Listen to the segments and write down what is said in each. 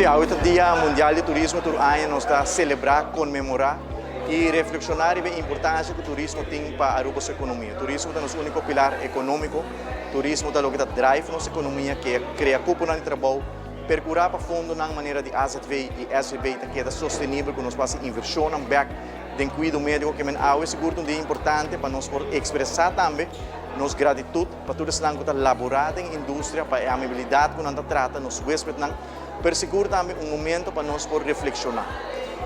Si, awe ta Dia Mundial di Turismo. Tur aña nos ta celebra, conmemora y reflexiona riba e importancia cu turismo tin pa Aruba su economia. Turismo ta nos unico pilar economico. Turismo ta loke ta drive nos economia, crea cuponan di trabou, percura pa fondonan manera di AZV y SVB ta keda sostenibel cu nos por haci inversionnan bek den cuido medico. Ke men awe sigur ta un dia importante pa nos por expresa tambe nos gratitud pa tur esnan cu ta labora den industria, pa e amabilidad cu nan ta trata nos huespednan, pero sigur tambe un momento pa nos por reflexiona.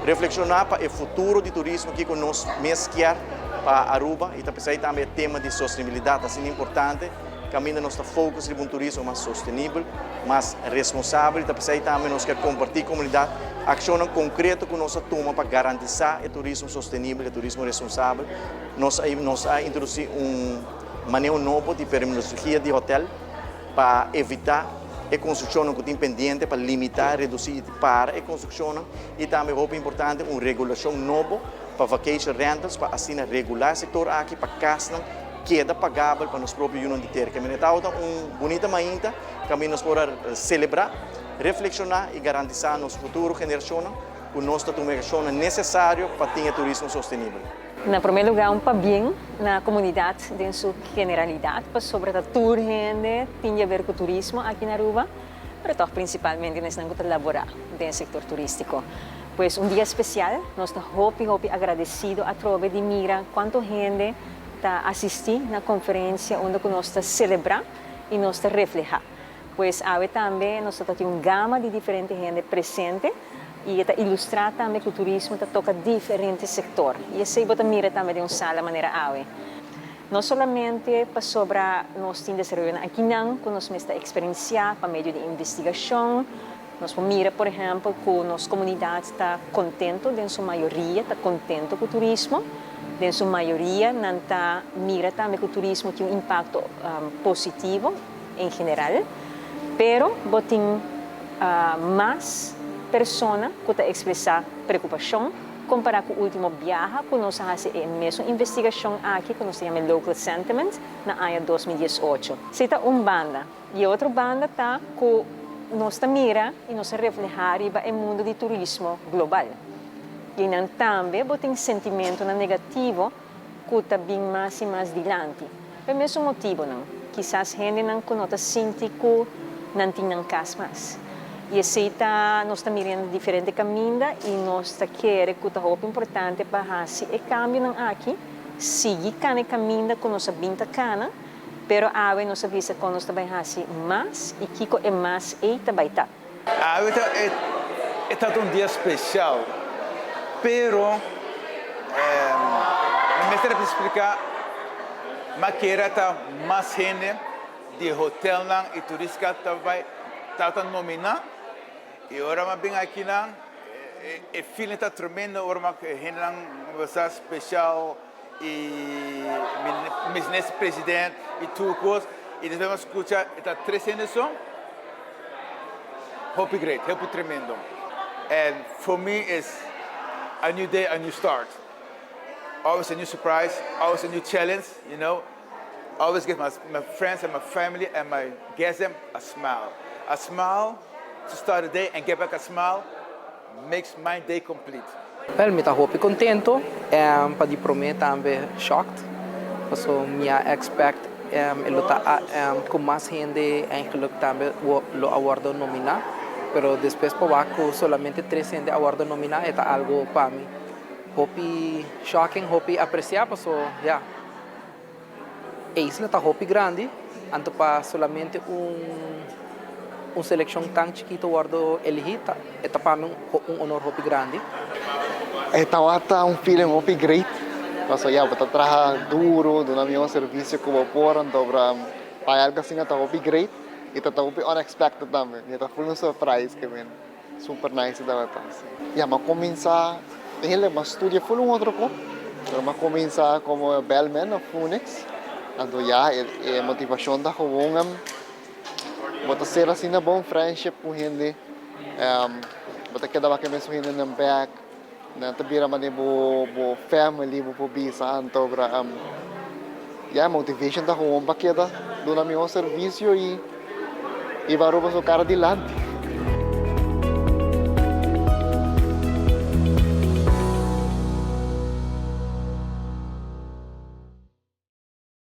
Reflexiona pa e futuro di turismo, kico nos mes kier pa Aruba, y ta pesey tambe e tema di sostenibilidad ta asina importante, caminda nos ta focus riba un turismo mas sostenibel, mas responsabel, y ta pesey tambe nos kier comparti comunidad accionnan concreto cu nos a tuma pa garantisa e turismo sostenibel, e turismo responsabel. Nos a introduci un maneho nobo di perminologia di hotel pa evita e construccion cu tin pendiente, pa limita, reduci y para e construccion, y tambe, hopi importante, un regulacion nobo pa vacation rentals, pa asina regula e sector aki, pa casnan keda pagabel pa nos propio yiunan di tera. Ke men ta un bunita mainta caminda nos por celebra, reflexiona y garantisa nos futuro generacion cu nos ta tuma accion necesario pa tin turismo sostenibel. Na prome luga, un pabien na comunidad den su generalidad, pasobra tur hende tin di haber cu turismo aki na Aruba, pero toch principalmente esnan cu ta labora den sector turistico. Pues un dia especial, nos ta hopi hopi agradecido atrobe di mira cuanto hende ta asisti na conferencia unda nos ta celebra y nos ta refleha. Pues awe tambe nos tin un gama di diferente hende presente y ta ilustra tambe cu turismo ta toca diferente sector. Y esey bo ta mira tambe den un sala manera awe. No solamente pasobra nos tin desaroyo aki nan, cu nos ta experiencia pa medio di investigacion, nos mira, por ehempel, cu nos comunidad ta contento, den su mayoria ta contento cu turismo, den su mayoria nan ta mira tambe cu turismo tin un impacto positivo en general, pero bo tin mas persona cu ta expresa preocupacion compara cu e ultimo biaha cu nos a haci e mesun investigacion aki, cu nos ta yama Local Sentiment, na aña 2018. Esey ta un banda. Y otro banda ta cu nos ta mira y nos ta refleha riba e mundo di turismo global. Y nan tambe bo tin sentimento negativo cu ta bin mas y mas dilanti. Pa mesun motibo nan. Kisas hende nan cu no ta sinti cu nan tin nan cas mas. Y esey ta nos ta mirando diferente caminda y nos ta kere cu ta hopi importante pa haci e cambio nan aki, sigui cana caminda cu nos a bin ta cana, pero awe nos a bisa cu nos ta bay haci mas y kico e mas ey ta bay ta. Awe ta un dia special, pero mi mester explica, mi kier ta mas hende di hotel nan y turista ta bay ta nomina y ora mi bin aki nan e feeling ta tremendo, ora mi hende nan ta special y mi president y tur cos y despues mi scucha ta tres hende so. Hopi great, hopi tremendo, and for me is a new day, a new start, always a new surprise, always a new challenge. Always give my friends and my family and my guests them a smile. A smile to start the day and get back a smile makes my day complete. Well, mi ta hopi contento, pa di prome tambe shocked. So, mi a expect lo ta cu mas hende eigenlijk tambe lo a wordo nomina, pero despues pa wak solamente tres hende a wordo nomina, ta algo pa mi hopi shocking, hopi aprecia, so ja. E isla ta hopi grandi, anto pa solamente un seleccion tan chikito wordo eligi, ta pa mi un honor hopi grandi. Tabata un feeling hopi great. Paso ya, bo ta traha duro, duna mi un servicio cu bo por, anto pa algo asina ta hopi great y ta hopi unexpected tambe. Mi ta full un surprise ke men super nice tabata. Ya, m'a cuminsa, eigenlijk m'a studia full un otro cos, pero m'a cuminsa como bellman of Phoenix. Anto ya, e motivacion ta gewoon bo ta ser asina bon friendship cu hende, bo ta keda wak e mesun hende nan back, nan ta bira manera bo family, bo por bisa. Anto ya, motivation ta gewoon pa keda duna mihor servicio y hiba Aruba su cara dilanti.